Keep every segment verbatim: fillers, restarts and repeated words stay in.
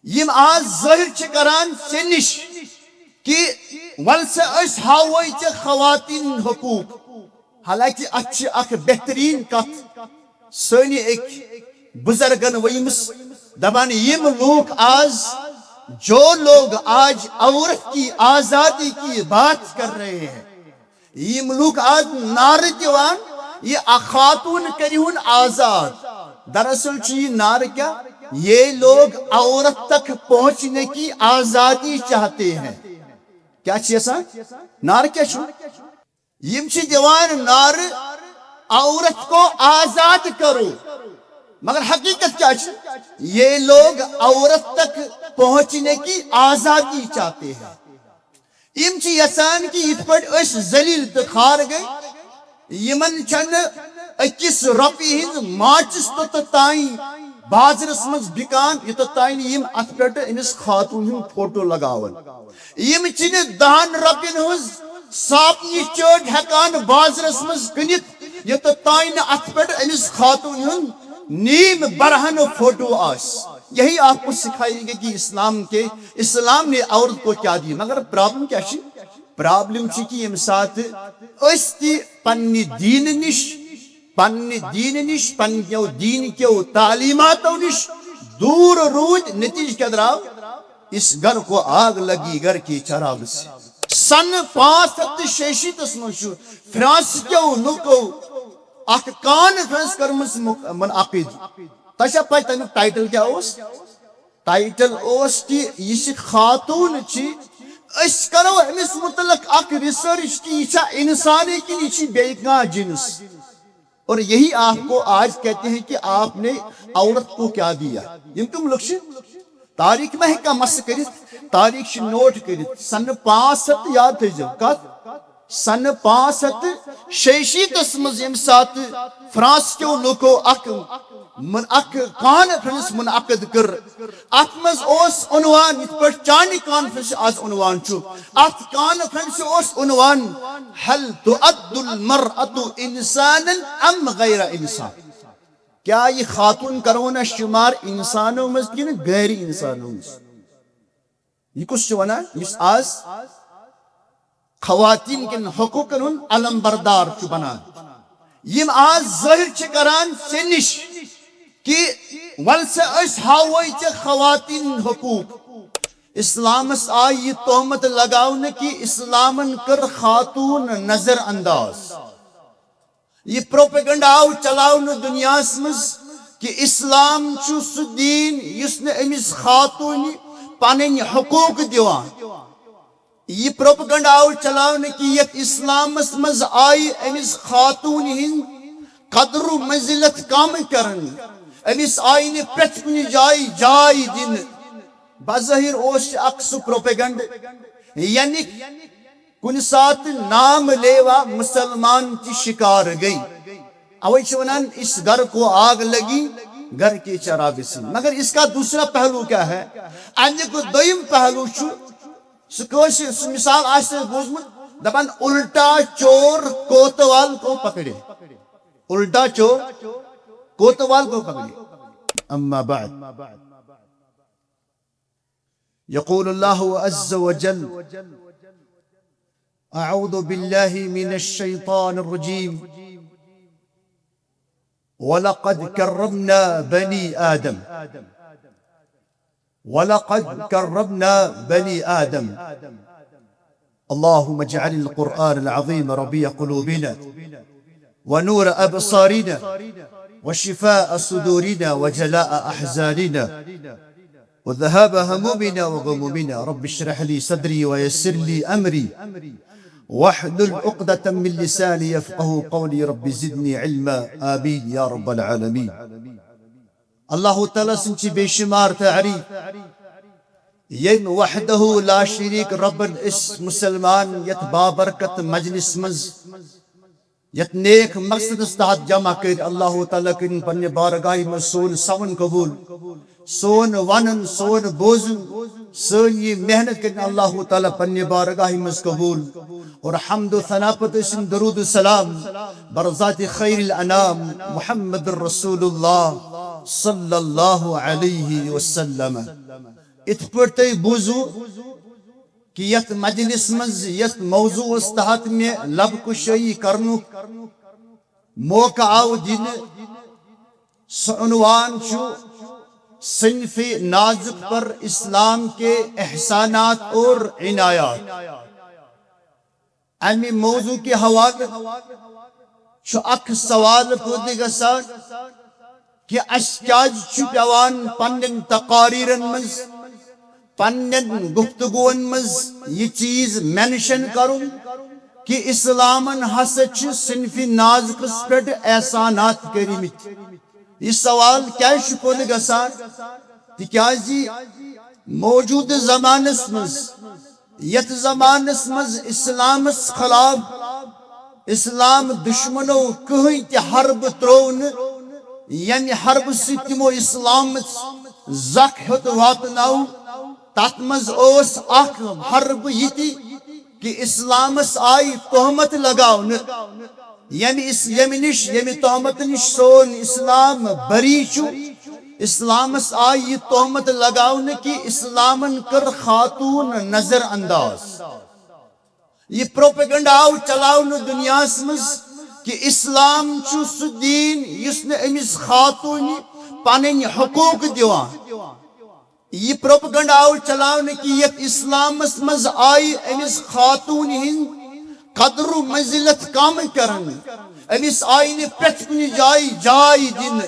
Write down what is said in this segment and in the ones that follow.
یِم آز ظٲہِر چھِ کران ژےٚ نِش کہِ وَلہٕ سا أسۍ ہاووے ژےٚ خواتین ہُنٛد حقوٗق۔ حالانکہ اتھ چھِ اکھ بہترین کتھ سٲنی أکۍ بزرگن ؤنمٕژ، دپان یِم لوٗکھ آز، جو لوگ آج عورت کی آزادی کی بات کر رہے ہیں، یِم لوٗکھ آز نعرٕ دِوان، یہِ اکھ خاتوٗن کٔرِہُن آزاد۔ دراصل چھُ یہِ نعرٕ کیٛاہ؟ یہ لوگ عورت تک پہنچنے کی آزادی چاہتے ہیں۔ کیٛاہ چھِ یژھان؟ نعرٕ کیٛاہ چھُ؟ یِم چھِ دِوان نعرٕ، عورت کو آزاد کرو، مگر حقیقت کیٛاہ چھِ؟ یہ لوگ عورت تک پہنچنے کی آزادی چاہتے ہیں۔ یِم چھِ یژھان کہِ یِتھ پٲٹھۍ أسۍ ذلیل تہٕ خوار گٔے، یِمن چھنہٕ أکِس رۄپیہِ ہٕنٛز ماچِس توٚتتھ تام بازرس منٛز بِکان، یوٚتتھ تام نہٕ یِم اتھ پٮ۪ٹھ أمِس خاتوٗن ہُنٛد فوٹو لگاون۔ یِم چھِنہٕ دَہن رۄپین ہٕنٛز صابنہِ چٲٹۍ ہٮ۪کان بازرس منٛز کٕنِتھ، یوٚتتھ تام نہٕ اتھ پٮ۪ٹھ أمِس خاتوٗن ہُنٛد نیم برہن فوٹو آسہِ۔ یہی آپ کو سکھائیں گے کہ اسلام کے، اسلام نے عورت کو کیا دی۔ مگر پرابلم کیا چھِ؟ پرابلم چھِ کہِ ییٚمہِ ساتہٕ أسۍ تہِ پننہِ دیٖنہٕ نِش، پننہِ دیٖنہٕ نِش، پننیو دیٖن کیو تعلیٖماتو نِش دوٗر روٗدۍ، نتیٖجہٕ کیٛاہ درٛاو؟ اس گھر کو آگ لگی گھر کی چراغ سے۔ سنہٕ پانٛژھ ہتھ تہٕ شیٚیہِ شیٖتس منٛز چھُ فرانس کیو لوٗکو اکھ کانفرنس کٔرمٕژ مُک-، منعقد۔ تۄہہِ چھا پَے تَمیُک ٹائٹل کیٛاہ اوس؟ ٹائٹل اوس کہِ یہِ چھِ خاتوٗن چھِ، أسۍ کرو أمِس مُتعلق اکھ ریسرچ کہِ یہِ چھا انسانٕے کِنہٕ یہِ چھِ بیٚیہِ کانٛہہ جنس۔ اور یہی آپ کو آج کہتے ہیں کہ آپ نے عورت کو کیا دیا۔ یِم تِم لُکھ چھِ تاریخ مہ ہیٚکان مسخ کٔرِتھ، تاریخ چھِ نوٹ کٔرِتھ۔ سنہٕ پانٛژھ ہتھ، یاد تھٲیزیو کتھ، سنہٕ پانٛژھ ہتھ تہٕ شیٚیہِ شیٖتس منٛز ییٚمہِ ساتہٕ فرانس کیو لوٗکو اکھ من-، اکھ کانفرنس منعقد کٔر، اتھ منٛز اوس عنوان، یِتھ پٲٹھۍ چانہِ کانفرنس آز عنوان چھُ، اتھ کانفرنس اوس عنوان، "هل تعد المرأة انسانا ام غیر انسان؟" کیا یہِ خاتوٗن کرو نہ شُمار انسانو منٛز کِنہٕ غیر انسانو منٛز؟ یہِ کُس چھُ ونان یُس آز خواتین کٮ۪ن حقوٗقن ہُنٛد علم بردار چھُ بنان؟ یِم آز ظٲہِر چھِ کران ژےٚ نِش کہِ وَلہٕ سا أسۍ ہاووے ژےٚ خواتین ہُنٛد حقوٗق۔ اسلامس آیہِ یہِ تہمت لگاونہٕ کہِ اسلامن کٔر خاتوٗن نظر انداز۔ یہِ پروپیگنڈا آو چلاونہٕ دُنیاہس منٛز کہِ اسلام چھُ سُہ دیٖن یُس نہٕ أمِس خاتوٗنہِ پنٕنۍ حقوٗق دِوان۔ یہِ پروپیگنڈا آو چلاونہٕ کہِ یتھ اسلامس منٛز آیہِ أمِس خاتوٗنہِ ہٕنٛز قدر و منزلت کم کرنہٕ، أمِس آیہِ نہٕ پرٛٮ۪تھ کُنہِ جایہِ جاے دِنہٕ۔ بظٲہِر اوس یہِ اکھ سُہ پروپیگنڈ، یعنی کُنہِ ساتہٕ نام لیوا مسلمان تہِ شکار گٔے۔ اوے چھِ ونان، "اس گھر کو آگ لگی، گھر کے چراغ سے۔" مگر اس کا دوسرا پہلو کیا ہے؟ امیُک دوٚیِم پہلو چھُ، سُہ کٲنٛسہِ، سُہ مثال آسہِ تۄہہِ بوٗزمُت، دپان، "الٹا چور کوتوال کو پکڑے۔" الٹا چور کوتوال کو پکڑے۔ اما بعد، يقول الله عز وجل: أعوذ بالله من الشيطان الرجيم. ولقد كرمنا بني آدم. ولقد كرمنا بني آدم. اللهم اجعل القرآن العظيم ربيع قلوبنا ونور أبصارنا وشفاء صدورنا وجلاء أحزاننا وذهاب همومنا وغمومنا. رب اشرح لي صدري ويسر لي أمري واحلل عقدة من لساني يفقهوا قولي. رب زدني علما. آمين يا رب العالمين. اللہ تعالیٰ سٕنٛز چھِ بے شمار تعریف، ییٚمۍ وحدہ لا شریک ربن أسۍ مسلمان یتھ بابرکت مجلس منٛز، یتھ نیک مقصدس تحت جمع کٔرۍ۔ اللہ تعالیٰ کٔرِن پننہِ بارگاہہِ منٛز سون سون قبول، سون ونُن، سون بوزُن، سٲنۍ یہِ محنت کٔرِن اللہ تعالیٰ پننہِ بارگاہہِ منٛز قبول۔ اور حمد و ثنا پتہٕ ٲسِن درود و سلام بر ذات خیر الانام محمد رسول اللہ صلی اللہ علیہ وسلم۔ یِتھ پٲٹھۍ تۄہہِ بوٗزوٕ کہِ یَتھ مجلس منٛز یَتھ موضوعس تحت مےٚ لب کشٲیی کرنُک موقع آو دِنہٕ، سُہ عنوان چھُ صنف نازک پر اسلام کے احسانات اور عنایات۔ اَمہِ موضوع کہِ حوالہٕ چھُ اکھ سوال پٲدٕ گژھان کہِ اَسہِ کیازِ چھُ پٮ۪وان پننٮ۪ن تقاریرن منٛز، پننٮ۪ن گفتگون منٛز یہِ چیز مینشن کرُن کہِ اسلامن ہسا چھِ صنف نازکس پٮ۪ٹھ احسانات کٔرمٕتۍ۔ یہِ سوال کیازِ چھُ پٲدٕ گژھان؟ تِکیازِ موجودٕ زمانس منٛز، یتھ زمانس منٛز اسلامس خلاف اسلام دشمنو کٕہٕنۍ تہِ حرب ترٛوو نہٕ، ییٚمہِ حربہٕ سۭتۍ تِمو اسلامس زکھ ہیوٚت واتناوُن، تتھ منٛز اوس اکھ حرب یہِ تہِ کہِ اسلامس آیہِ تہمت لگاونہٕ، ییٚمہِ اس-، ییٚمہِ نِش، ییٚمہِ تہمت نِش سون اسلام بری چھُ۔ اسلامس آیہِ یہِ تہمت لگاونہٕ کہِ اسلامن کٔر خاتون نظر انداز۔ یہِ پروپیگنڈا آو چلاونہٕ دُنیاہس منٛز کہِ اسلام چھُ سُہ دیٖن یُس نہٕ أمِس خاتوٗنہِ پنٕنۍ حقوٗق دِوان۔ یہِ پروپیگنڈا آو چلاونہٕ کہِ یتھ اسلامس منٛز آیہِ أمِس خاتوٗنہِ ہٕنٛز قدر و منزلت کم کرنہٕ، أمِس آیہِ نہٕ پرٛٮ۪تھ کُنہِ جایہِ جاے دِنہٕ۔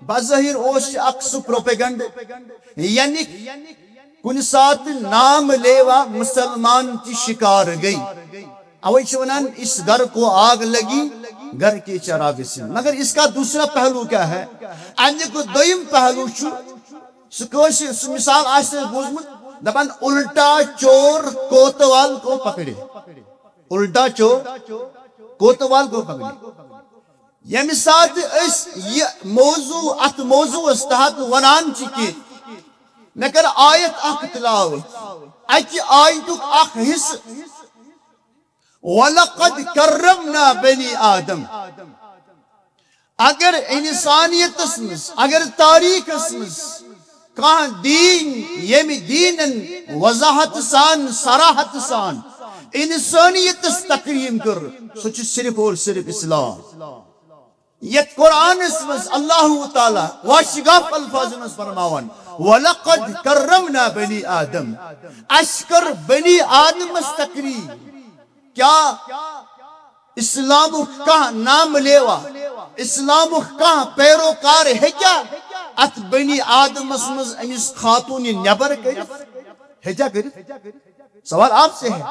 بظٲہر اوس یہِ اکھ سُہ پروپیگنڈ، یعنی کُنہِ ساتہٕ نام لیوا مسلمان تہِ شکار گٔے۔ اوے چھِ ونان، اس گھر کو آگ لگی، گھر کے چراغ سے۔ مگر اس کا دوسرا پہلو کیا ہے؟ امیُک دوٚیِم پہلو چھُ، سُہ کٲنٛسہِ، سُہ مثال آسہِ تۄہہِ بوٗزمُت، دپان، الٹا چور کوتوال کو پکڑے۔ الٹا چور کوتوال کو پکڑے۔ ییٚمہِ ساتہٕ أسۍ یہِ موضوع، اتھ موضوعس تحت ونان چھِ کہِ مےٚ کٔر آیت اکھ تلاوت، اکہِ آیتُک اکھ حصہٕ، "ولقد کرمنا بنی آدم"۔ اگر انسانیتس منٛز، اگر تاریخس منٛز کانٛہہ دیٖن، ییٚمہِ دیٖنن وضاحت سان، صراحت سان انسانیتس تکریم کٔر، سُہ چھُ صرف اور صرف اسلام۔ یتھ قرآنس منٛز اللہ تعالیٰ واشگاف الفاظن منٛز فرماوان، "ولقد کرمنا بنی آدم"، اسہِ کٔر بنی آدمس تکریم۔ کیا اسلامُک کانٛہہ نام لیوا، اسلامُک کانٛہہ پیروکار ہیٚکیا اتھ بنی آدمس منٛز أمِس خاتوٗنہِ نٮ۪بر کٔرِتھ؟ ہیٚکیا کٔرِتھ؟ سوال آپ سے ہے۔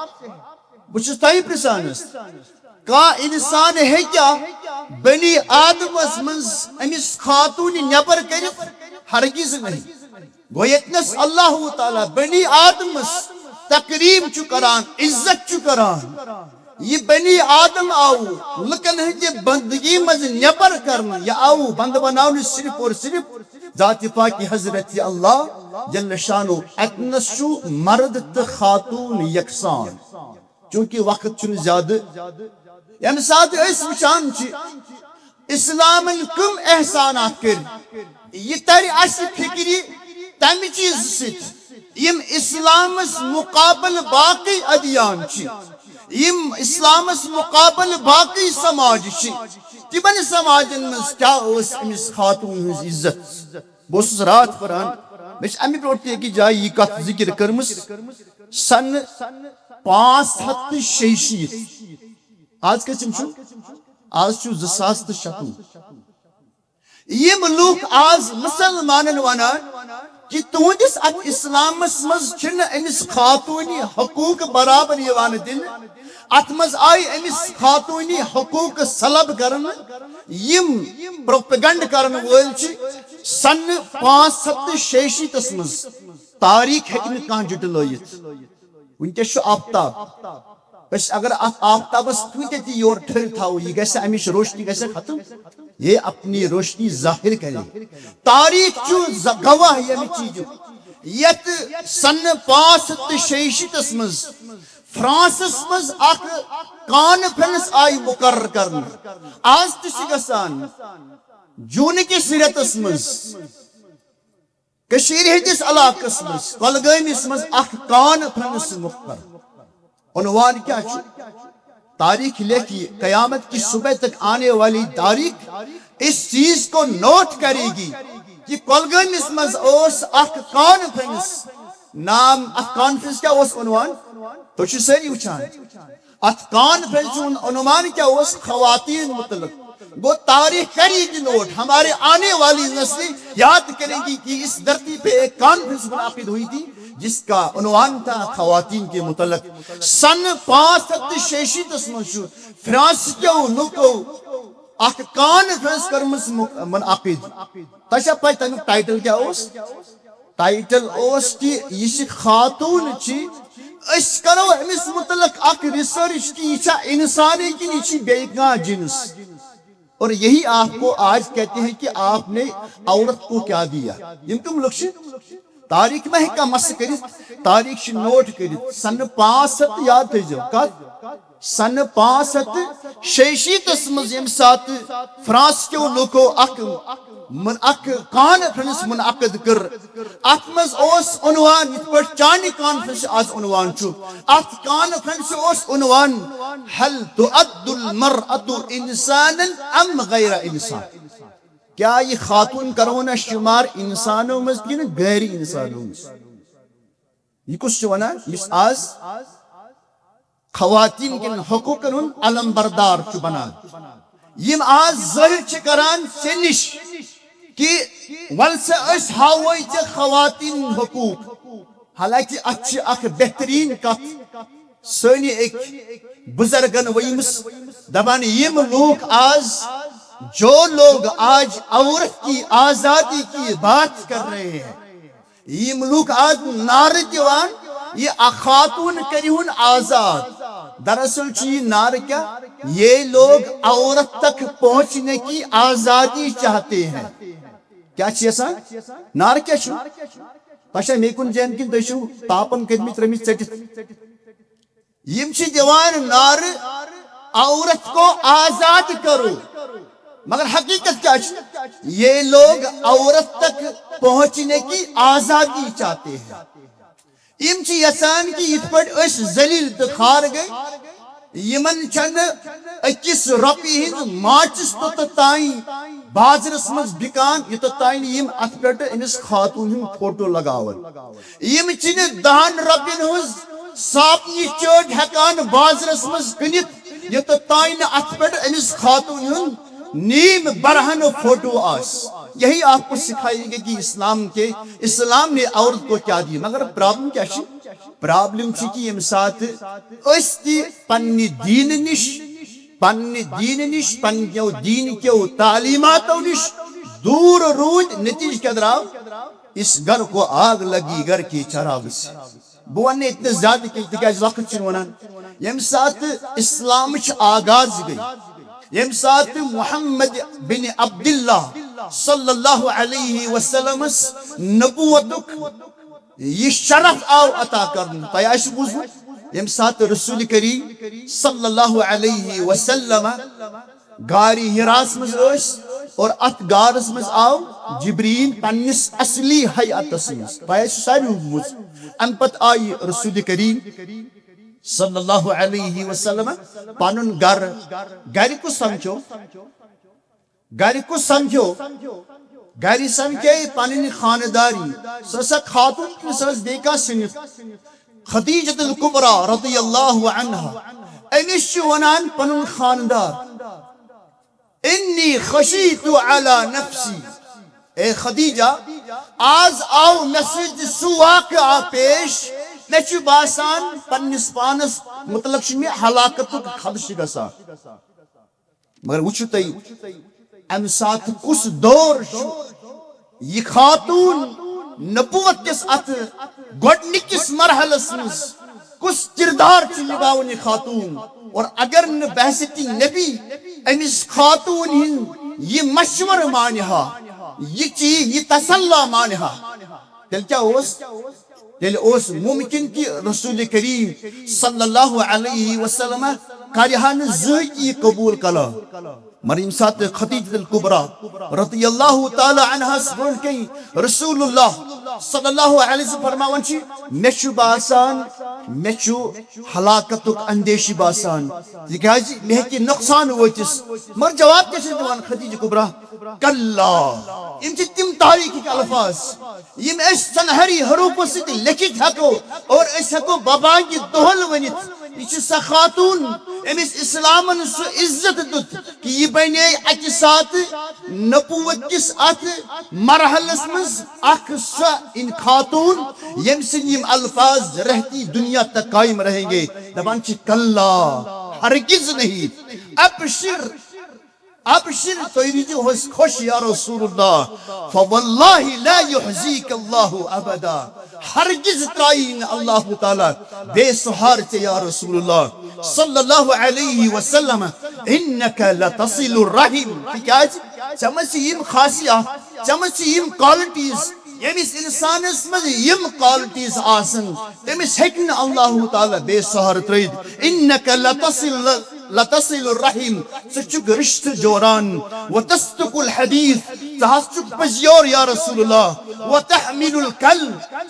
بہٕ چھُس تۄہہِ پرژھان حظ، کانٛہہ انسان ہیٚکیا بنی آدمس منٛز أمِس خاتوٗنہِ نٮ۪بر کٔرِتھ؟ ہرگز نہیں۔ گوٚو ییٚتنَس اللہ تعالیٰ بنی آدمس تکریم چھُ کران، عزت چھُ کران، یہِ بنی آدم آو لُکن ہٕنٛدِ بندگی منٛز نٮ۪بر کرنہٕ، یہِ آو بندٕ بناونہٕ صرف اور صرف ذات پاک حضرت اللہ جل شانو۔ اتنس چھُ مرد تہٕ خاتون یکسان، چونکہ وقت چھُنہٕ زیادٕ۔ ییٚمہِ ساتہٕ أسۍ وٕچھان چھِ اسلامن کم احسانات کٔرۍ، یہِ ترِ اسہِ فکرِ تمہِ چیٖزٕ سۭتۍ، یِم اسلامس مقابل باقی ادیان چھِ، یِم اسلامس مقابل باقی سماج چھِ، تِمن سماجن منٛز کیٛاہ ٲس أمِس خاتون ہٕنٛز عزت۔ بہٕ اوسُس راتھ پران، مےٚ چھِ اَمہِ برونٛٹھ تہِ أکِس جایہِ یہِ کتھ ذکر کٔرمٕژ، سنہٕ پانٛژھ ہتھ تہٕ شیٚیہِ شیٖتھ۔ آز کٔژِم چھُ؟ آز چھُ زٕ ساس تہٕ شَتوُہ۔ یِم لوٗکھ آز مُسلمانن وَنان کہِ تُہنٛدِس اَتھ اِسلامس منٛز چھِنہٕ أمِس خاتوٗنہِ حقوٗق برابر یِوان دِنہٕ، اَتھ منٛز آیہِ أمِس خاتوٗنہِ حقوٗق سلب کرنہٕ۔ یِم پروپیگنڈ کرن وٲلۍ چھِ سنہٕ پانٛژھ ہتھ تہٕ شیٚیہِ شیٖتس منٛز، تاریخ ہیٚکہِ نہٕ کانٛہہ جُٹلٲیِتھ۔ وٕنکیٚس چھُ آفتاب۔ أسۍ اگر اتھ آفتابس کۭتیاہ تہِ یور ٹھٔہرِتھ تھاوو، یہِ گژھِ، امِچ روشنی گژھِ ختم۔ یہ اپنی روشنی ظاہر کرے۔ تاریخ چھُ ز-، گواہ ییٚمہِ چیٖزُک۔ یتھ سنہٕ پانٛژھ ہتھ تہٕ شیٚیہِ شیٖتس منٛز فرانسس منٛز اکھ کانفرنس آیہِ مقرر کرنہٕ۔ آز تہِ چھِ گژھان جوٗن کِس رٮ۪تس منٛز۔ کشمیر ہندس علاقس مز کولگامس مز اخ کانفرنس مقرر۔ عنوان کیا چھ؟ تاریخ لیکھی، قیامت کی صبح تک آنے والی تاریخ اس چیز کو نوٹ کرے گی کہ کولگامس مز اوس اخ کانفرنس۔ نام اخ کانفرنس کیا اوس؟ عنوان تو چھ ساری وچھان۔ اتھ کانفرنس ہُنٛد عنوان کیا اوس؟ خواتین متعلق۔ گو تاریخ کرے گی نوٹ، ہمارے آنے والی نسلیں یاد کریں گی کہ اس دھرتی پہ ایک کانفرنس منعقد ہوئی تھی جس کا عنوان تھا خواتین کے متعلق۔ سن پانچ ہتھ شیشیتس منٛز چھُ فرانس کیو لوکو اکھ کانفرنس کٔرمٕژ مُ-، منعقد۔ تۄہہِ چھا پَے تَمیُک ٹائٹل کیٛاہ اوس؟ ٹائٹل اوس کہِ یہِ چھِ خاتوٗن چھِ، أسۍ کَرو أمِس مُتعلق اکھ ریسرچ کہِ یہِ چھا اِنسانٕے کِنہٕ یہِ چھِ بیٚیہِ کانٛہہ جنس۔ اور یہی آپ کو آج کہتے ہیں کہ آپ نے عورت کو کیا دیا۔ یِم کٕم لُکھ چھِ؟ تاریخ مہ ہیٚکان مس کٔرِتھ، تاریخ چھِ نوٹ کٔرِتھ۔ سنہٕ پانٛژھ ہتھ، یاد تھٲیزیو، کتھ؟ سنہٕ پانٛژھ ہتھ شیشیتس منٛز ییٚمہِ ساتہٕ فرانس کیو لوٗکو اکھ من-، اکھ کانفرنس منعقد کٔر، اتھ منٛز اوس عنوان، یِتھ پٲٹھۍ چانہِ کانفرنس آز عنوان چھُ، اتھ کانفرنس اوس عنوان، "هل تعد المرأة انسانا ام غیر انسان؟" کیا یہ خاتون کرون شمار انسانوں منٛز کِنہٕ غیر انسانوں منٛز؟ یہ کس چھ ونان، یس آز خواتین کن حقوقن ہند علم بردار چھ بنان، یم آز ظاہر چھ کران ژے نش کہ ول سا أسۍ ہاوے ژے خواتین ہند حقوق۔ حالانکہ اتھ چھ اکھ بہترین کتھ سٲنی أکۍ بزرگن ؤنمٕژ، دپان، یم لوگ آز، جو لوگ آج عورت کی آزادی کی بات کر رہے ہیں، یم لوگ آز نعرہ دِوان، یہ خاتون کٔرِہُن آزاد۔ دراصل چھ یہ نعرہ کیا؟ یہ لوگ عورت تک پہنچنے کی آزادی چاہتے ہیں۔ کیا چھ یژھان؟ نعرہ کیا چھ؟ تۄہہِ چھا مےٚ کُن جین کِنہٕ تُہۍ چھِو تاپن کٔرمٕتۍ ترٲمٕتۍ ژٔٹِتھ؟ یم چھ دِوان نعرہ، "عورت کو آزاد کرو"، مگر حقیقت کیا چھ؟ یہ لوگ عورت تک پہنچنے کی آزادی چاہتے ہیں۔ یم چھ یژھان کہ یتھ پٲٹھۍ أسۍ ذلیل تہٕ خوار گٔے، یمن چھنہٕ أکِس رۄپیہِ ہٕنٛز ماچس توٚتتھ تام بازرس منٛز بکان، یوٚتتھ تام نہٕ یم اتھ پٮ۪ٹھ أمِس خاتون ہُنٛد فوٹو لگاون۔ یم چھنہٕ دہن رۄپین ہٕنٛز صابنہِ چٲٹۍ ہٮ۪کان بازرس منٛز کٕنِتھ، یوٚتتھ تام نہٕ اتھ پٮ۪ٹھ أمِس خاتون ہُنٛد نیم برہن فوٹو آسہِ۔ یہی آپ کو سکھائے گا کہ اسلام کے، اسلام نے عورت کو کیا دی۔ مگر پرابلم کیا چھ؟ پرابلم چھ کہ ییٚمہِ ساتہٕ أسۍ تہِ پننہِ دیٖنہٕ نِش، پننہِ دیٖنہٕ نِش، پننیو دیٖن کیو تعلیٖماتو نِش دوٗر روٗدۍ، نتیٖجہٕ کیٛاہ درٛاو؟ اس گھر کو آگ لگی گھر کے چراغ سے۔ بہٕ وَنہٕ نہٕ ییٚتہِ نہٕ زیادٕ کینٛہہ، تِکیٛازِ وقت چھُنہٕ وَنان۔ ییٚمہِ ساتہٕ اسلامٕچ آغاز گٔے، ییٚمہِ ساتہٕ محمد بن عبداللہ صلی اللہ علیہ وسلمس نبوتُک یہ شرف آو عطا کرنہٕ۔ تۄہہِ آسہِ بوٗزمُت، ییٚمہِ ساتہٕ رسول کریم صلی اللہ علیہ وسلم غارِ حراس منٛز ٲسۍ اور اتھ غارس منٛز آو جبریل پننِس اصلی ہیئتس منٛز۔ تۄہہِ آسہِ ساروٕے بوٗزمُت۔ امہِ پتہٕ آیہِ رسول کریم صلی اللہ علیہ وسلم پنُن گرٕ، گرِ کُس سمکھیو؟ گرِ کُس سمکھیو؟ گرِ سمکھے پنٕنۍ خانداری۔ سۄ ٲس اکھ خاتون کِنہٕ سۄ ٲس بیٚیہِ کانٛہہ سٔنِتھ؟ خدیجۃ الکبریٰ رضی اللہ عنہا، أمِس چھِ ونان پنُن خاندار، "انی خشیت علی نفسی"۔ اے خدیجہ، آز آو مےٚ سۭتۍ سُہ واقعہ پیش، مےٚ چھُ باسان پننِس پانس متعلق چھُ مےٚ ہلاکتُک خدشہٕ گژھان۔ مگر وٕچھِو تُہۍ، اَمہِ ساتہٕ کُس دور چھُ۔ یہِ خاتوٗن نبوت کِس اَتھ گۄڈٕنِکِس مرحلس منٛز کُس کردار چھُ نِباوُن یہِ خاتوٗن؟ اور اگر نہٕ بعثتی نبی أمِس خاتوٗن ہُنٛد یہِ مشورٕ مانہِ ہا، یہِ چیٖز، یہِ تسلا مانہِ ہا، تیٚلہِ کیٛاہ اوس؟ تیٚلہِ اوس ممکن کہِ رسول کریم صلی اللہ علیہ وسلم کرِ ہا نہٕ زٕہٕے تہِ یہِ قبول کلام۔ مگر ییٚمہِ ساتہٕ خدیجہ الکبریٰ رضی اللہ تعالیٰ عنہَس برونٛٹھ کَنہِ رسول اللہ صلی اللہ علیہ وسلم فرماوان چھِ، مےٚ چھُ باسان، مےٚ چھُ ہلاکتُک اندیشہِ باسان، تِکیازِ مےٚ ہیٚکہِ نۄقصان وٲتِس۔ مگر جواب کیٛاہ چھِ دِوان خدیجہ کبریٰ؟ کلا۔ یِم چھِ تِم تاریخٕکۍ الفاظ، یِم أسۍ سنہری حروفو سۭتۍ لیکھِتھ ہٮ۪کو اور أسۍ ہٮ۪کو بابانگِ دۄہل ؤنِتھ۔ یہِ چھِ سۄ خاتون، أمِس اسلامن سُہ عزت دیُت کہِ یہِ بنے اکہِ ساتہٕ نبوت کِس اتھ مرحلس منٛز اکھ سۄ ان خاتون، ییٚمہِ سٕنٛدۍ یِم الفاظ رہتی دنیا تک قائم رہیں گے۔ دپان چھِ، کلا، ہرگز نہیں، ابشر، ابشر، تُہۍ روٗزِو حظ خۄش یا رسول اللہ، فواللہ لا یحزیک اللہ ابدا، ہرگز ترٛایی نہٕ اللہ تعالیٰ بے سہار ژےٚ یا رسول اللہ صلی اللہ علیہ وسلم، انک لتصل الرحم، تِکیازِ ژےٚ منٛز چھِ یِم خاصیات، ژےٚ منٛز چھِ یِم qualities، ییٚمِس اِنسانَس منٛز یِم qualities آسَن، تٔمِس ہیٚکہِ نہٕ اللہ تعالیٰ بے سہارٕ ترٛٲیِتھ۔ انک لتصل، لتصل الرحم، ژٕ چھُکھ رِشتہٕ جوڑان، وتصدق الحدیث، ژٕ حظ چھُکھ پٔزیور یا رسول اللہ، وتحمل الکل،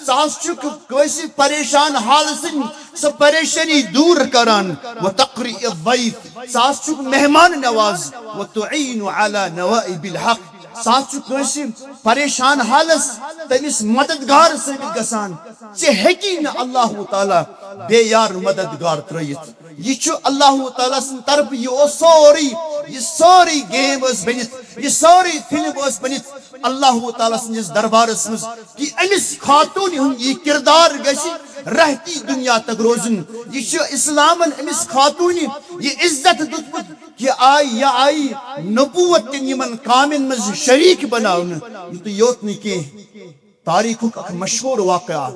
ژٕ حظ چھُکھ کٲنٛسہِ پریشان حالہٕ سٕنٛدۍ سۄ پریشٲنی دوٗر کران، وتقری الضیف، ژٕ حظ چھُکھ مہمان نواز، وتعین علی نوائب الحق، ژٕ حظ چھُکھ کٲنٛسہِ پریشان حالس تٔمِس مددگار ثٲبِت گژھان۔ ژےٚ ہیٚکی نہٕ اللہ تعالیٰ بے یار مددگار ترٲیِتھ۔ یہِ چھُ اللہ تعالیٰ سٕنٛدِ طرفہٕ، یہِ اوس سورُے، یہِ سٲرٕے game ٲس بٔنِتھ، یہِ سٲرٕے film ٲس بٔنِتھ اللہ تعالیٰ سٕنٛدِس دربارس منٛز، کہِ أمِس خاتوٗنہِ ہُنٛد یہِ کردار گژھِ رہتی دنیا تک روزُن۔ یہِ چھُ اسلامن أمِس خاتوٗنہِ یہِ عزت دیُتمُت، یہِ آیہِ، یہِ آیہِ نبوت کٮ۪ن یِمن کامٮ۪ن منٛز شریٖک بناونہٕ۔ یُتُے یوت نہٕ کینٛہہ، تاریخُک اکھ مشہوٗر واقعہ،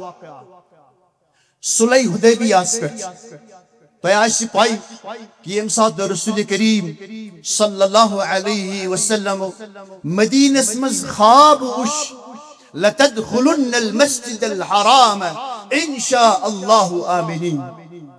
صلح حدیبیہ ہس پٮ۪ٹھ۔ تۄہہِ آسہِ پَے کہِ ییٚمہِ ساتہٕ رسول کریم صلی اللہ علیہ وسلم مدینس منٛز خواب وُچھ، لتدخلن المسجد الحرام ان شاء اللہ آمنین۔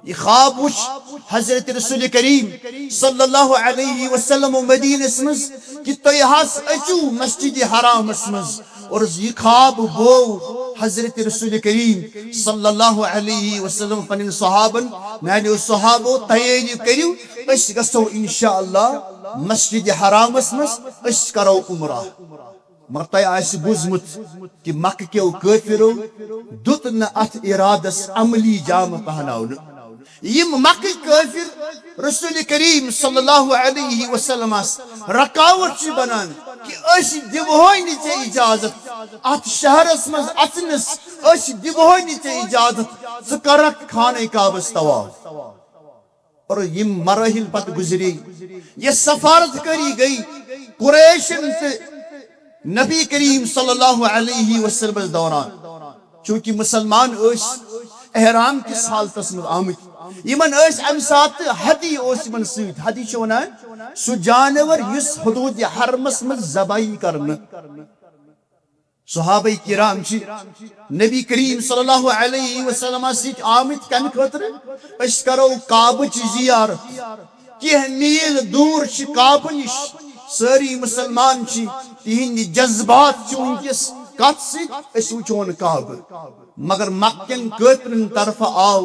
یہِ خواب وُچھ حضرت رسول کریم صلی اللہ علیہ وسلم مدینس منٛز کہِ تُہۍ حظ أژِو مسجد حرامس منٛز۔ اور یہِ خواب بوو حضرت رسول کریم صلی اللہ علیہ وسلم پنٕنۍ صحابن، میانیو صحابو، تیٲری کٔرِو، أسۍ گژھو انشاءاللہ مسجد حرامس منٛز، أسۍ کرو عمرہ۔ مگر تۄہہِ آسہِ بوٗزمُت کہِ مکہٕ کیو کٲفرو دیُت نہٕ اتھ ارادس عملی جامہٕ پہناونہٕ۔ یِم مکٕکۍ کٲفر رسول کریم صلی اللہ علیہ وسلمس رکاوٹ چھِ بنان کہِ أسۍ دِمہوے نہٕ ژےٚ اجازت اتھ شہرس منٛز اژنس، أسۍ دِمہوے نہٕ ژےٚ اجازت ژٕ کرکھ خانہ کعبس طواف۔ اور یِم مراحل پتہٕ گزری، یہِ سفارت کٲری گٔے قریشن تہٕ نبی کریم صلی اللہ علیہ وسلمس دوران، چونکہ مسلمان ٲسۍ احرام کِس حالتس منٛز آمٕتۍ، یِمن ٲسۍ امہِ ساتہٕ ہدی اوس یِمن سۭتۍ۔ ہدی چھِ ونان سُہ جانور یُس حدود حرمس منٛز ذبح یی کرنہٕ۔ صحابہ کرام چھِ نبی کریم صلی اللہ علیہ وسلم سۭتۍ آمٕتۍ کمہِ خٲطرٕ؟ أسۍ کرو کعبٕچ زیارت۔ کینٛہہ میٖل دوٗر چھِ کعبہٕ نِش۔ سٲری مسلمان چھِ، تِہنٛدۍ جذبات چھِ وٕنکیٚس کتھ سۭتۍ، أسۍ وٕچھون کعبہٕ۔ مگر مکہٕ کٮ۪ن کٲفرن طرفہٕ آو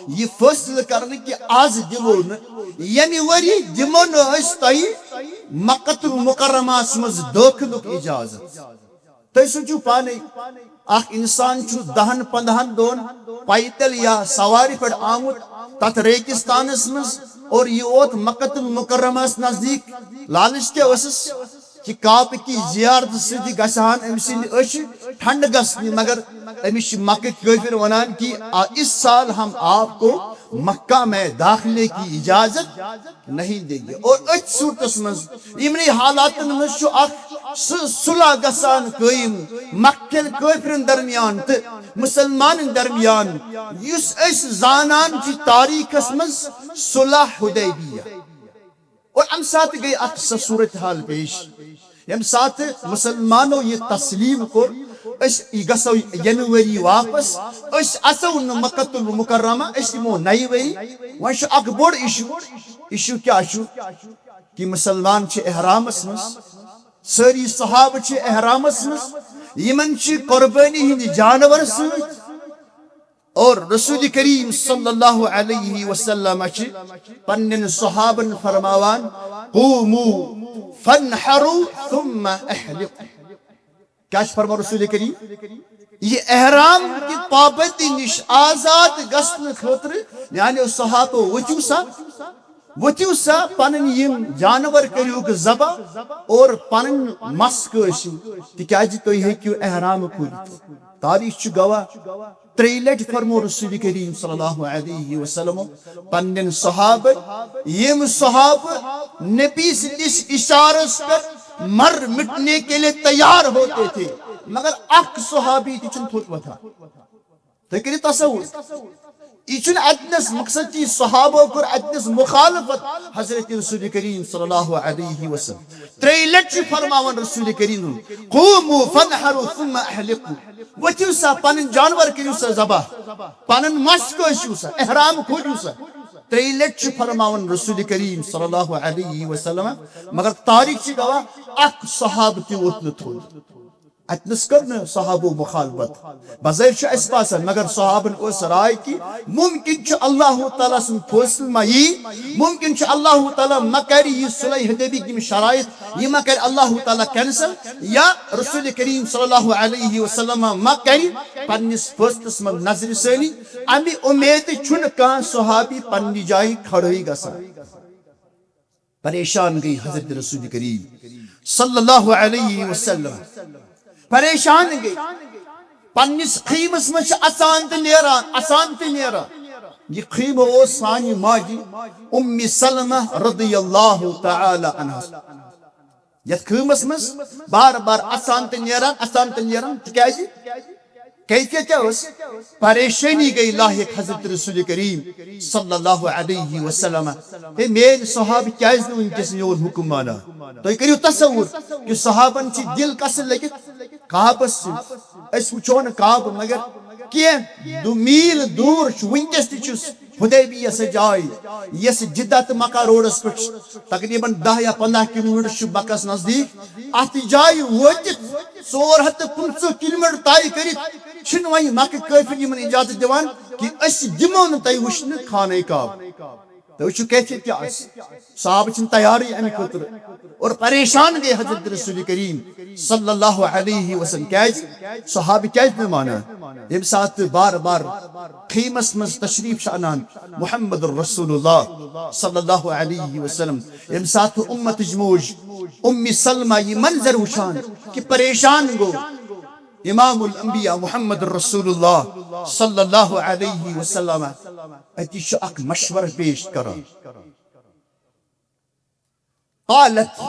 یہِ فٲصلہٕ کرنہٕ کہِ از دِمو نہٕ، ییٚمہِ ؤری دِمو نہٕ أسۍ تۄہہِ مکہ المکرمہس منٛز دٲخلُک اجازت۔ تُہۍ سوٗنٛچِو پانے، اکھ انسان چھُ دَہن پندہن دۄہن پیدل یا سوارِ پٮ۪ٹھ آمُت تتھ ریگستانس منٛز، اور یہِ ووت مکہ المکرمہس نزدیٖک۔ لالچ کیٛاہ ٲسٕس؟ کہِ کعبہٕ کی زیارت سۭتۍ گژھِ ہن أمۍ سٕنٛدِ أچھ ٹھنڈٕ گژھنہِ، مگر أمِس چھِ مکہٕ کٲفر ونان کہ آ، اس سال ہم آپ کو مکہ میں داخلے کی اجازت نہیں دیں گے۔ اور أتھۍ صورتس منٛز، یِمنٕے حالاتن منٛز چھُ اکھ سُہ صلح گژھان قٲیِم مکہٕ کٮ۪ن کٲفرن درمیان تہٕ مسلمانن درمیان، یُس أسۍ زانان چھِ تاریخس منٛز صلح حدیبیہ۔ اور امہِ ساتہٕ گٔے اکھ سۄ صورتحال پیش، ییٚمہِ ساتہٕ مسلمانو یہِ تسلیم کوٚر، أسۍ یہِ گژھو ینہٕ ؤری واپس، أسۍ اژو نہٕ مکۃ المکرمہ، أسۍ یِمو نَیہِ ؤری۔ وۄنۍ چھُ اکھ بوٚڑ issue۔ Issue کیٛاہ چھُ؟ کہِ مسلمان چھِ احرامس منٛز، سٲری صحابہٕ چھِ احرامس منٛز، یِمن چھِ قربٲنی ہٕنٛدۍ جانور سۭتۍ، اور رسول کریم صلی اللہ علیہ وسلم چھِ پننٮ۪ن صحابن فرماوان، "قوموا فانحروا ثم احلقوا۔" کیٛاہ چھِ فرماوان رسول کریم؟ یہِ احرام کہِ پابندی نِش آزاد گژھنہٕ خٲطرٕ، یعنی صحابو، ؤتھِو سا، ؤتھِو سا، پنٕنۍ یِم جانور کٔرِوکھ ذبح اور پنٕنۍ مَس کٲسِو، تِکیٛازِ تُہۍ ہیٚکِو احرام کھوٗلِتھ۔ تاریخ چھُ گواہ، ترٛیٚیہِ لٹہِ فرمو رسول کریم صلی اللہ علیہ وسلم پننٮ۪ن صحابن، یِم صحابہٕ نبی سٕنٛدِس اشارس پٮ۪ٹھ مر مٹنے کے لیے تیار ہوتے تھے، مگر اکھ صحابی تہِ چھُنہٕ تھوٚد وۄتھان۔ تُہۍ کٔرِو تصور، یہِ چھُنہٕ اتنس مقصد کہِ صحابو کوٚر اتنس مخالفت حضرت رسول کریم صلی اللہ علیہ وسلم۔ ترٛیٚیہِ لٹہِ چھُ فرماوان رسول کریم، "قوموا فانحروا ثم احلقوا۔" ؤتھِو سا، پنٕنۍ جانور کٔرِو سا ذبح، پنٕنۍ مَس کٲسِو سا، احرام کھوٗلِو سا۔ ترٛیٚیہِ لٹہِ چھُ فرماوان رسول کریم صلی اللہ علیہ وسلم، مگر تاریخ چھِ گواہ، اکھ صحابہٕ تہِ ووٚتھ نہٕ تھوٚد۔ اتنس کٔر نہٕ صحابو مخالفت۔ بظٲہِر چھُ اَسہِ باسان، مگر صحابن ٲس راے کہِ ممکن چھُ اللہ تعالیٰ سُنٛد فٲصلہٕ ما یی، ممکن چھُ اللہ تعالیٰ ما کرِ یہِ صلح حدیبی یِم شرائط، یہِ ما کرِ اللہ تعالیٰ cancel، یا رسول کریم صلی اللہ علیہ وسلم ما کرِ پننِس فٲصلس منٛز نظرِ ثٲنی۔ اَمہِ اُمید چھُنہٕ کانٛہہ صحابی پننہِ جایہِ کھڑٲے گژھان۔ پریشان گٔے حضرت رسول کریم صلی اللہ علیہ وسلم، پریشان گٔے۔ پننِس خیمس منٛز چھِ اژان تہٕ نیران، اژان تہٕ نیران۔ یہِ خیمہٕ اوس سانہِ ماجہِ اُمِ سلمہ رضی اللہ تعالیٰ عنہا۔ یتھ خیمس منٛز بار بار اژان تہٕ نیران، اژان تہٕ نیران۔ تِکیٛازِ؟ کیفیت کیٛاہ ٲس؟ پریشٲنی گٔے لاحق حضرت رسول کریم صلی اللہ علیہ وسلم۔ ہے میٲنۍ صحابہٕ، کیٛازِ نہٕ وٕنکیٚس میون حُکم مانان؟ تُہۍ کٔرِو تصور کہِ صحابن چھِ دِل کسر لٔگِتھ کعبس سۭتۍ۔ أسۍ وٕچھو نہٕ کعبہٕ، مگر کینٛہہ دُ-، میٖل دوٗر چھُ، وٕنکیٚس تہِ چھُس حدیبیہ سۄ جاے، یۄس جدہ تہٕ مکہ روڈس پٮ۪ٹھ چھِ، تقریباً دَہ یا پنٛداہ کلوٗمیٹر چھُ مکس نزدیٖک۔ اتھ جایہِ وٲتِتھ، ژور ہتھ تہٕ پٕنٛژٕہ کلوٗمیٹر طے کٔرِتھ، چھِنہٕ وۄنۍ مکہٕ کٲفِر یِمن اجازت دِوان کہِ أسۍ دِمو نہٕ تۄہہِ وٕچھنہٕ خانہ کعبہ۔ تُہۍ وٕچھِو کیفیت کیٛاہ آسہِ۔ صحابہٕ چھِنہٕ تیارٕے اَمہِ خٲطرٕ۔ اور پریشان گٔے حضرت رسول کریم صلی اللہ علیہ وسلم۔ کیٛازِ؟ صحابہٕ کیٛازِ نہٕ مانان؟ ییٚمہِ ساتہٕ بار بار خیمس منٛز تشریف چھِ انان محمد رسول اللہ صلی اللہ علیہ وسلم، ییٚمہِ ساتہٕ اُمتٕچ موج اُمِ سلمہ یہِ منظر وٕچھان کہِ پریشان گوٚو امام الانبیاء محمد رسول اللہ صلی اللہ علیہ وسلم، اتی چھُ اکھ مشورٕ پیش کران۔ قالت،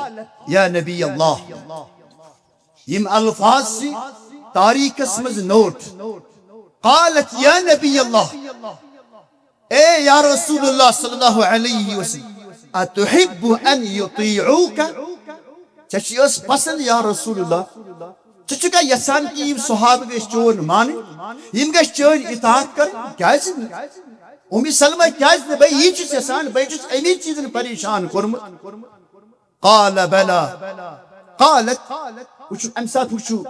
یا نبی اللہ، یِم الفاظ چھِ تاریخس منٛز نوٹ۔ قالت، یا نبی اللہ، اے یا رسول اللہ صلی اللہ علیہ وسلم، اتحب ان یطیعوک؟ ژےٚ چھِ ٲس پسند یا رسول اللہ؟ ژٕ چھُکھا یژھان کہِ یِم صحابہٕ گٔژھۍ چون مانٕنۍ، یِم گٔژھۍ چٲنۍ اطاعت کرٕنۍ؟ کیازِ نہٕ؟ اُمِ سلمہ، کیازِ نہٕ؟ بہٕ یی چھُس یژھان، بہٕ چھُس امی چیٖزن پریشان کوٚرمُت۔ قال بلى۔ قالت، وٕچھِو، امہِ ساتہٕ وٕچھِو،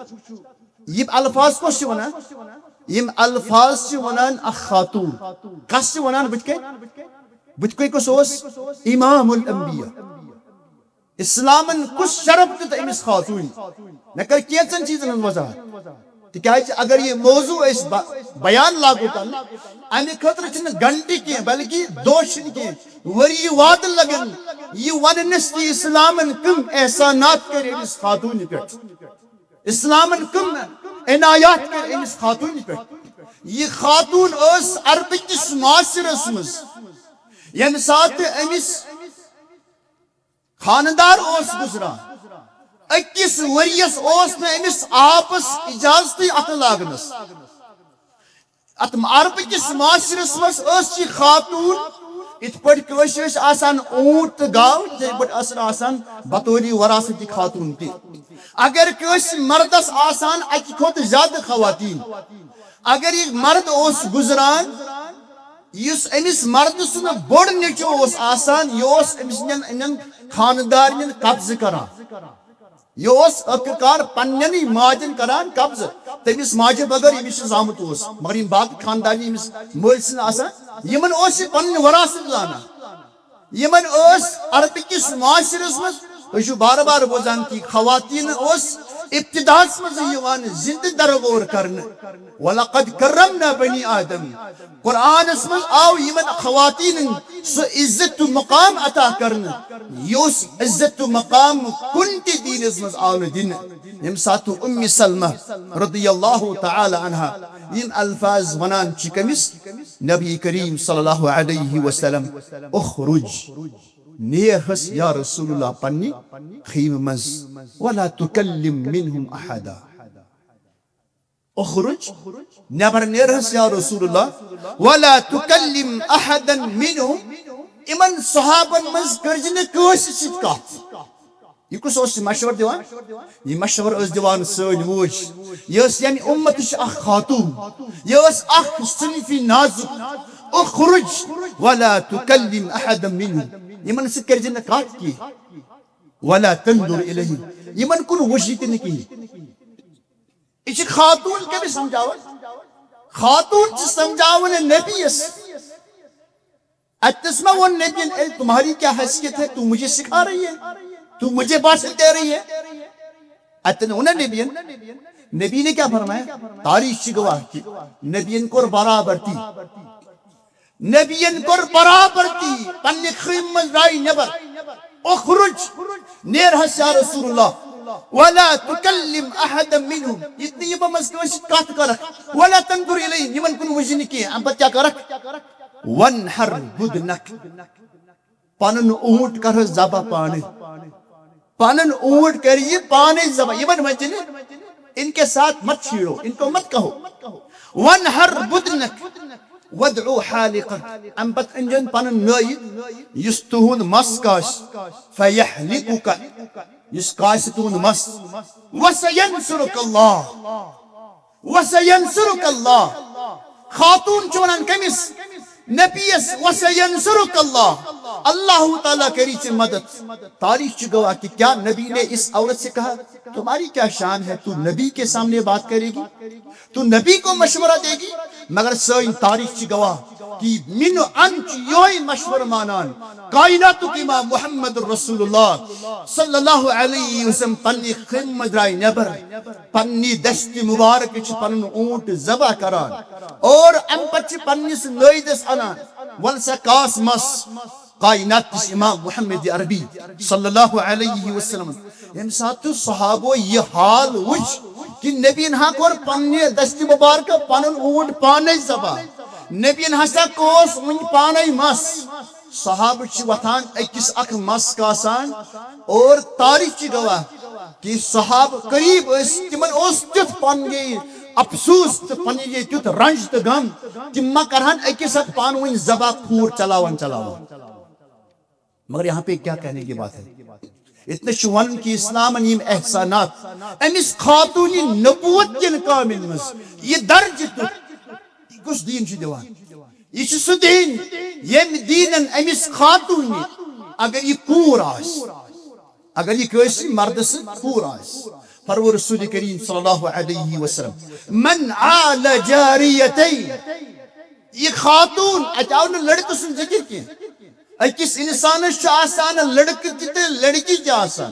یِم الفاظ کۄس چھِ ونان؟ یِم الفاظ چھِ ونان اکھ خاتون۔ کس چھِ ونان بٕتھِ کنۍ؟ بٕتھِ کنۍ کُس اوس؟ امام الانبیاء۔ اسلامن کُس شرف دیُت أمِس خاتوٗنہِ؟ مےٚ کٔر کینٛژن چیٖزن ہٕنٛز وضاحت۔ تِکیازِ اگر یہِ موضوع أسۍ ب-، بیان لاگو کرنہٕ، امہِ خٲطرٕ چھِنہٕ گھنٹہٕ کینٛہہ، بلکہِ دۄہ چھِنہٕ کینٛہہ، ؤری وادٕ لگن یہِ وننس کہِ اسلامن کٕم احسانات کٔرۍ أمِس خاتوٗنہِ پٮ۪ٹھ، اسلامن کٕم عنایات کٔرۍ أمِس خاتوٗنہِ پٮ۪ٹھ۔ یہِ خاتوٗن ٲس عربہٕ کِس معاشرس منٛز، ییٚمہِ ساتہٕ أمِس خانٛدار اوس گُزران، أکِس ؤرِیَس اوس نہٕ أمِس آپس اجازتٕے اَتھٕ لاگنَس۔ اَتھ عربہٕ کِس معاشرس منٛز ٲس یہِ خاتوٗن یِتھ پٲٹھۍ کٲنٛسہِ ٲسۍ آسان اوٗنٹ تہٕ گاو، تِتھے پٲٹھۍ ٲسن آسان بطوری وراثتی خاتوٗن تہِ۔ اگر کٲنٛسہِ مردس آسان اکہِ کھۄتہٕ زیادٕ خواتین، اگر یہِ مرد اوس گُزران، یُس أمِس مردٕ سُنٛد بوٚڑ نیٚچو اوس آسان، یہِ اوس أمۍ سٕنٛدٮ۪ن یِمن خانٛدارنٮ۪ن قبضہٕ کران۔ یہِ اوس ٲخٕر کار پننٮ۪نٕے ماجن کران قبضہٕ، تٔمِس ماجہِ بغٲر ییٚمِس یہِ زامُت اوس۔ مگر یِم باقٕے خانٛدارنہِ ییٚمِس مٲلۍ سٕنٛز آسان، یِمن اوس یہِ پنٕنۍ وراثت زانان۔ یِمن ٲس عربہٕ کِس معاشرس منٛز، تُہۍ چھِو بار بار بوزان کہِ خواتین اوس ابتداہس منٛز یِوان زندٕ درغور کرنہٕ۔ وَلَقَدْ كَرَّمْنَا بَنِي آدَمَ۔ قرآنس منٛز آو یِمن خواتینن سُہ عزت تہٕ مقام عطا کرنہٕ، یُس عزت تہٕ مقام کُنہِ تہِ دیٖنس منٛز آو نہٕ دِنہٕ۔ ییٚمہِ ساتہٕ ام سلمہ رضی اللہ تعالی عنہا یِم الفاظ ونان چھِ کٔمِس؟ نبی کریم صلی اللہ علیہ وسلم، "اخرج"، نیر حس یا رسول اللہ پننہِ خیمہٕ منٛز، "ولا تکلم منهم احدا"، اخرج، نٮ۪بر نیر حس یا رسول اللہ، "ولا تکلم احدا منهم"، یِمن صحابن منٛز کٔرزِ نہٕ کٲنٛسہِ سۭتۍ کتھ۔ یہِ کُس اوس یہِ مشورٕ دِوان؟ یہِ مشورٕ ٲس دِوان سٲنۍ موج۔ یہِ ٲس ییٚمہِ اُمتٕچ اکھ خاتوٗن۔ یہِ ٲس اکھ صنفی نازُک۔ "اخرج ولا تکلم احدا منهم"۔ یِمن سۭتۍ کٔرزِ نہٕ کتھ کینٛہہ۔ "ولا تنظر الیہم"۔ یِمن کُن وٕچھ تہِ نہٕ کِہیٖنۍ۔ یہِ چھِ خاتوٗن کٔمِس سمجھاوان؟ خاتوٗن چھِ سمجھاوان نبیَس۔ اتنس ما ووٚن نبیَن، "اے، تمہاری کیا حیثیت ہے، تم مجھے سکھا رہی ہے، تم مجھے بھاشن دے رہی ہے"؟ اتن ووٚن نبیَن۔ نبی نے کیا فرمایا؟ تاریخ چھِ گواہ کہِ نبیَن کوٚر برابر تی۔ نبیَن کوٚر برابر تی، پننہِ خیمہٕ منٛز درٛاے نٮ۪بر۔ "اخرج"، نیر حس یا رسول اللہ، "ولا تکلم احدا منهم"، یہِ تہِ نہٕ یہِ بہٕ منٛز کٲنٛسہِ سۭتۍ کتھ کرکھ، "ولا تنظر الیہم"، یِمن کُن وٕچھ نہٕ کینٛہہ۔ امہِ پتہٕ کیٛاہ کرکھ؟ "وانحر بدنک"، پنُن اوٗنٹ کرہس ذبح پانے۔ پنُن اوٗنٹ کرِ یہِ پانے ذبح۔ یِمن ونہِ نہٕ، "ان کے ساتھ مت چھیڑو، ان کو مت کہو"۔ "وانحر بدنک وادع حالقک"۔ امہِ پتہٕ أنزیون پنُن نٲیِد، یُس تُہُنٛد مس کاسہِ، "فیحلقک"، یُس کاسہِ تُہُنٛد مس۔ "وسینصرک اللہ"، "وسینصرک اللہ"۔ خاتون چھِ ونان کٔمِس؟ نبیس، "وسینصرک اللہ"، اللہ تعالیٰ کری ژےٚ مدد۔ تاریخ چھِ گواہ کہ کیا نبی نے اس عورت سے کہا، "تمہاری کیا شان ہے، تو نبی کے سامنے بات کرے گی، تو نبی کو مشورہ دے گی"؟ مگر سٲنۍ تاریخ چھِ گواہ کہ مِنُ ان چھُ یِہوٚے مشورٕ مانان کائناتُک امام محمد رسول اللہ صلی اللہ علیہ وسلم پننہِ خیمہٕ منٛز درٛاے نٮ۪بر۔ پننہِ دستِ مبارک چھِ پنُن اوٗنٹ ذبح کران اور امہِ پتہٕ چھِ پننِس نٲیدس انان، "ول سا کاس مس"۔ کائنات کِس امام محمد عربی صلی اللہ علیہ وسلم، ییٚمہِ ساتہٕ صحابو یہِ حال وٕچھ کہ نبی ہا کوٚر پننہِ دستِ مبارک پنُن اوٗنٹ پانے ذبح، نبی ہسا کوس وٕنہِ پانے مس۔ صحابہٕ چھِ وۄتھان، أکِس اکھ مس کاسان، اور تاریخ چھِ گواہ کہ صحابہٕ قریب ٲسۍ، تِمن اوس تیُتھ پننہِ افسوس تہٕ پننہِ تیُتھ رنج تہٕ غم، تِم ما کرہن أکِس اکھ پانہٕ ؤنۍ ذبح کھوٗر چلاوان چلاوان۔ مگر یہاں پہ کیا کہنے کی بات ہے؟ اتنا چھُ ونُن کہ اسلامن یِم احسانات أمِس خاتوٗنہِ نبوت کٮ۪ن کامٮ۪ن منٛز، یہِ درجہٕ تہٕ یہِ کُس دیٖن چھُ دِوان؟ یہِ چھُ سُہ دیٖن ییٚمہِ دیٖنن أمِس خاتوٗنہِ، اگر یہِ کوٗر آسہِ، اگر یہِ کٲنٛسہِ مردٕ سٕنٛز کوٗر آسہِ، فرموو رسول کریم صلی اللہ علیہ وسلم، "من عال جاریتین"، یہِ خاتوٗن، اتہِ آو نہٕ لڑکہٕ سُنٛد ذکر کینٛہہ۔ أکِس انسانس چھُ آسان لڑکہٕ تہِ تہٕ لڑکی تہِ آسان۔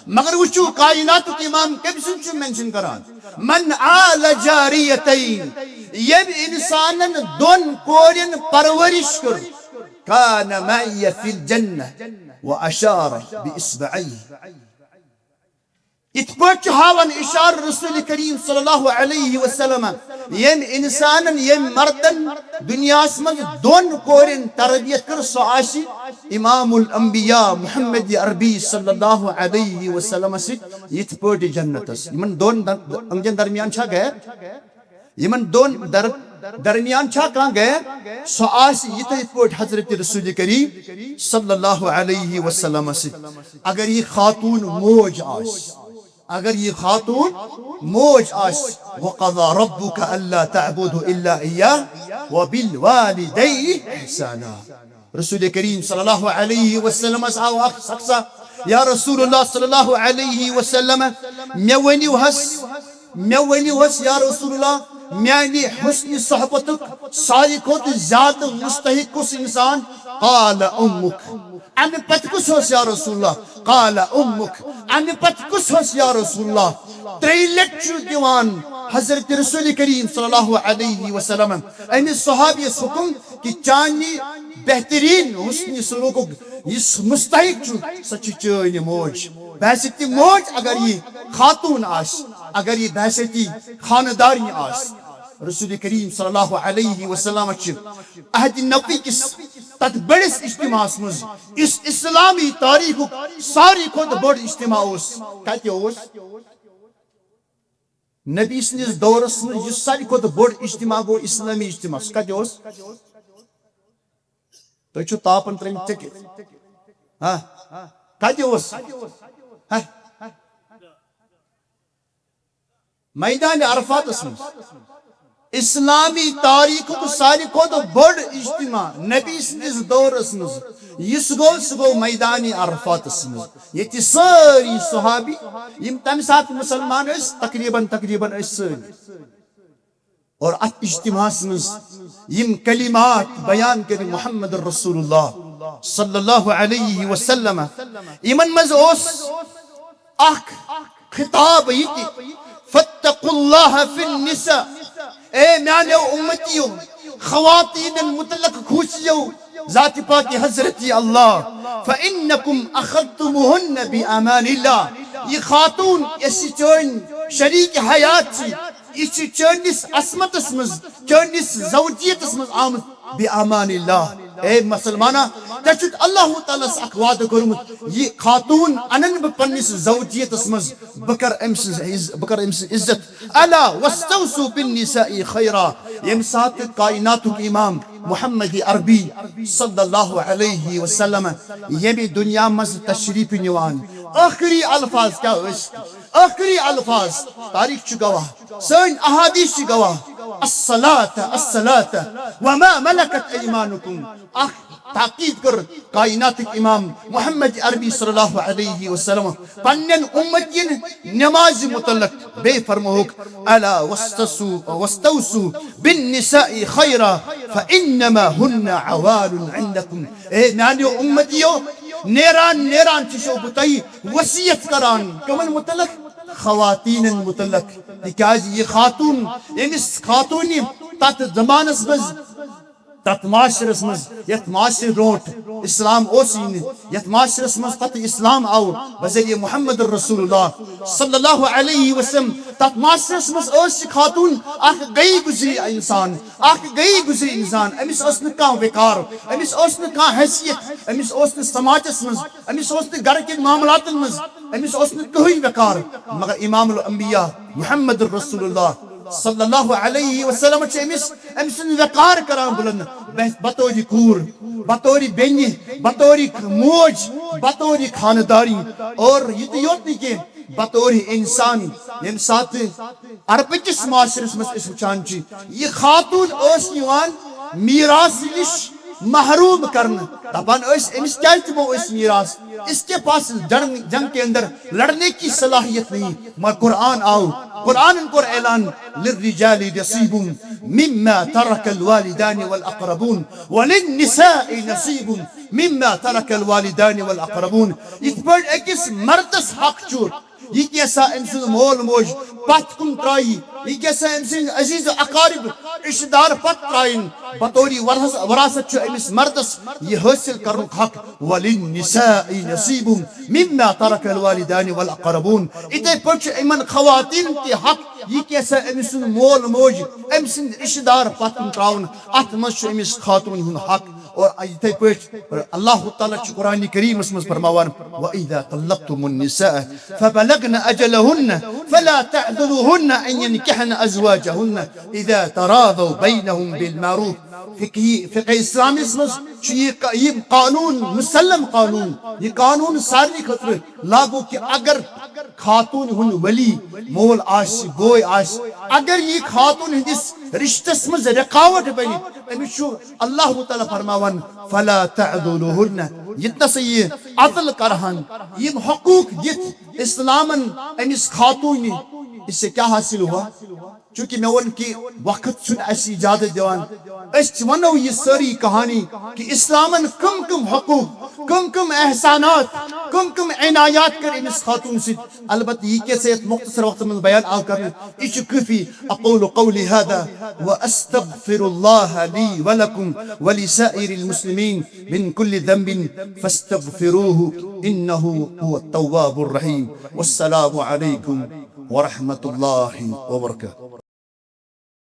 مگر وٕچھِو، کائناتُک امام کٔمۍ سُنٛد چھُ مینشن کران؟ "من عال جاریتین"، ییٚمۍ انسانن دۄن کورٮ۪ن پرورش کٔر، "کان معی فی الجنہ"، و اشار باصبعیہ۔ یِتھ پٲٹھۍ چھُ ہاوان اشارٕ رسول کریم صلی اللہ علیہ وسلم، ییٚمۍ انسانن، ییٚمۍ مردن دُنیاہس منٛز دۄن کورٮ۪ن تربیت کٔر، سُہ آسہِ امام الانبیاء محمد عربی صلی اللہ علیہ وسلم سۭتۍ یِتھ پٲٹھۍ جنتس۔ یِمن دۄن در-، أنٛدٮ۪ن درمیان چھا gap؟ یِمن دۄن در-، درمیان چھا کانٛہہ gap؟ سۄ آسہِ یِتھے پٲٹھۍ حضرت رسول کریم صلی اللہ علیہ وسلم سۭتۍ۔ اگر یہِ خاتون موج آسہِ، اگر یہِ خاتون موج آسہِ، وقضى ربك ألا تعبدوا إلا إياه وبالوالدين إحسانا۔ رسول کریم صلی اللہ علیہ وسلمس آو اکھ شخصا، یا رسول اللہ صلی اللہ علیہ وسلم، مےٚ ؤنِو حظ، مےٚ ؤنِو حظ یا رسول اللہ، میانہِ حسن صحبتُک ساروی کھۄتہٕ زیادٕ مستحق کُس انسان؟ قال امک۔ امہِ پتہٕ کُس اوس یا رسول اللہ؟ قال امک۔ امہِ پتہٕ کُس اوس یا رسول اللہ؟ ترٛیٚیہِ لٹہِ چھُ دِوان حضرت رسول کریم صلی اللہ علیہ وسلم أمِس صحابیس حکم کہ چانہِ بہترین حسن سلوکُک یُس مستحق چھُ، سۄ چھِ چٲنۍ موج۔ بحیثیت موج اگر یہِ خاتون آسہِ، اگر یہِ بحیثیت خاندارنۍ آسہِ، رسول کریم صلی اللہ علیہ وسلم چھِ عہد نبوی کِس تتھ بٔڑِس اجتماعس منٛز، یُس اسلامی تاریخُک ساروی کھۄتہٕ بوٚڑ اجتماع اوس۔ کتہِ اوس؟ نبی سٕنٛدِس دورس منٛز یُس ساروی کھۄتہٕ بوٚڑ اجتماع گوٚو اسلامی اجتماع، سُہ کتہِ اوس؟ تُہۍ چھِو تاپن ترٲمٕتۍ ژٔکِتھ۔ ہا؟ کتہِ اوس؟ ہا؟ میدان عرفاتس منٛز۔ اسلامی تاریخُک ساروی کھۄتہٕ بوٚڑ اجتماع نبی سٕنٛدِس دورس منٛز یُس گوٚو، سُہ گوٚو میدان عرفاتس منٛز۔ ییٚتہِ سٲری صحابی یِم تمہِ ساتہٕ مسلمان ٲسۍ، تقریباً، تقریباً ٲسۍ سٲری۔ اور اتھ اجتماعس منٛز یِم کلمات بیان کٔرۍ محمد رسول اللہ صلی اللہ علیہ وسلم، یِمن منٛز اوس اکھ خطاب یہِ تہِ، فاتقوا اللہ فی النساء، اے میانیو امتیو، خواتینن متعلق کھوژیو ذات پاک حضرت اللہ، فانکم اخذتموہن بامان اللہ، یہِ خاتون یۄس یہِ چٲنۍ شریک حیات چھِ، یہِ چھِ چٲنِس عصمتس منٛز، چٲنِس زوجیتس منٛز آمٕژ بامان اللہ۔ اے مسلمانا، ژےٚ چھُتھ اللہ تعالیٰ ہس اکھ وعدٕ کوٚرمُت، یہِ خاتون انن بہٕ پننِس زوجیتس منٛز، بہٕ کرٕ أمۍ سٕنٛز عز-، بہٕ کرٕ أمۍ سٕنٛز عزت۔ الا واستوصوا بالنساء خیرا، ییٚمہِ ساتہٕ کائناتُک امام محمد عربی صلی اللہ علیہ وسلم ییٚمہِ دُنیا منٛز تشریف نِوان، ٲخری الفاظ کیٛاہ ٲسۍ؟ ٲخری الفاظ، تاریخ چھُ گواہ، سٲنۍ احادیث چھِ گواہ، الصلاة، الصلاة، وما ملكت أيمانكم۔ اکھ تاکید کٔر کائناتٕکۍ امام محمد عربی صلی اللہ علیہ وسلم پننٮ۪ن امتین نمازِ متعلق، بیٚیہِ فرمووُکھ، الا واستوصوا، واستوصوا بالنساء خیرا فانما هن عوان عندكم۔ اے میانیو امتیو، نیران نیران چھُسو بہٕ تۄہہِ وصیت کران، کمن متعلق؟ خواتینن متعلق۔ تِکیازِ یہِ خاتون، ییٚمِس خاتوٗنہِ تتھ زمانس منٛز، تتھ معاشرس منٛز، یتھ معاشرٕ برونٹھ اسلام اوس یی نہٕ، یتھ معاشرس منٛز پتہٕ اسلام آو بذریعہ محمد رسول اللہ صلی اللہ علیہ وسلم، تتھ معاشرس منٛز ٲس یہِ خاتون اکھ غیر گزری انسان، اکھ غیر گزری انسان۔ أمِس ٲس نہٕ کانٛہہ وقار، أمِس ٲس نہٕ کانٛہہ حیثیت، أمِس اوس نہٕ سماجس منٛز، أمِس اوس نہٕ گرٕ کٮ۪ن معاملاتن منٛز، أمِس اوس نہٕ کٕہٕنۍ وقار۔ مگر امام الانبیاء محمد رسول اللہ صلی اللہ علیہ وسلم چھِ أمِس، أمۍ سُنٛد وقار کران بلند، بہ-، بطور کوٗر، بطور بیٚنہِ، بطور موج، بطور خاندارنۍ۔ اور یہِ تہِ یوت نہٕ کینٛہہ، بطور انسان۔ ییٚمہِ ساتہٕ عربہٕ کِس معاشرس منٛز أسۍ وٕچھان چھِ، یہِ خاتون ٲس یِوان میراث نِش محروم کرنہٕ۔ دپان ٲسۍ، أمِس کیازِ دِمو أسۍ میراث؟ اس کے پاس جنگ، جنگ کے اندر لڑنے کی صلاحیت نہیں۔ مگر قرآن آو، قرآنن کوٚر اعلان، للرجال نصیب مما ترک الوالدان والاقربون وللنساء نصیب مما ترک الوالدان والاقربون۔ یِتھ پٲٹھۍ أکِس مردس حق چھُ، یہِ کیٛاہ سا أمۍ سُنٛد مول موج پتھ کُن ترٛایی، یہِ کیٛاہ سا أمۍ سٕنٛدۍ عزیز و اقارب، رشتہٕ دار پتھ ترٛایِن، بطور ورث-، وراثت چھُ أمِس مردس یہِ حٲصِل کرنُک حق۔ وللنساء نصیب مما ترک الوالدان والاقربون۔ یِتھے پٲٹھۍ چھُ یِمن خواتین تہِ حق، یہِ کیٛاہ سا أمۍ سُنٛد مول موج، أمۍ سٕنٛدۍ رشتہٕ دار پتھ کُن ترٛاوُن، اتھ منٛز چھُ أمِس خاتوٗن ہُنٛد حق۔ اور یِتھے پٲٹھۍ اللہ تعالیٰ چھُ قرآن کریمس منٛز فرماوان، وَإِذَا طَلَّقْتُمُ النِّسَاءَ فَبَلَغْنَ أَجَلَهُنَّ فَلَا تَعْضُلُوهُنَّ أَن يَنكِحْنَ أَزْوَاجَهُنَّ إِذَا تَرَاضَوْا بَيْنَهُمْ بِالْمَعْرُوفِ۔ فقہ، فقہ اسلامس منٛز چھُ یہِ ق-، یہِ قانون، مسلم قانون، یہِ قانون سارنٕے خٲطرٕ لاگو کہِ اگر خاتوٗن ہُنٛد ولی، مول آسہِ، بوے آسہِ، اگر یہِ خاتوٗن ہٕنٛدِس رشتس منٛز رکاوٹ بنہِ، أمِس چھُ اللہ تعالیٰ فرماوان، فَلَا تَعْضُلُوهُنَّ، ییٚتہِ نَسا یہِ عدل کرہن، یِم حقوٗق دِتھ اسلامن أمِس خاتوٗنہِ، اس سے کیا حاصل ہوا؟ چونکہ مےٚ ووٚن کہِ وقت چھُنہٕ اَسہِ اجازت دِوان۔ أسۍ وَنو یہِ سٲری کہانی کہِ اسلامن کم کم حقوٗق، کم کم احسانات، کم کم عنایات کٔر أمِس خاتوٗن سۭتۍ۔ البتہ یہِ کیٛاہ سا یَتھ مختصر وقتس منٛز بیان آو کرنہٕ، یہِ چھُ کٲفی۔ أقول قولي هذا وأستغفر الله لي ولكم ولسائر المسلمين من كل ذنب فاستغفروه إنه هو التواب الرحيم. والسلام عليكم ورحمة الله وبركاته.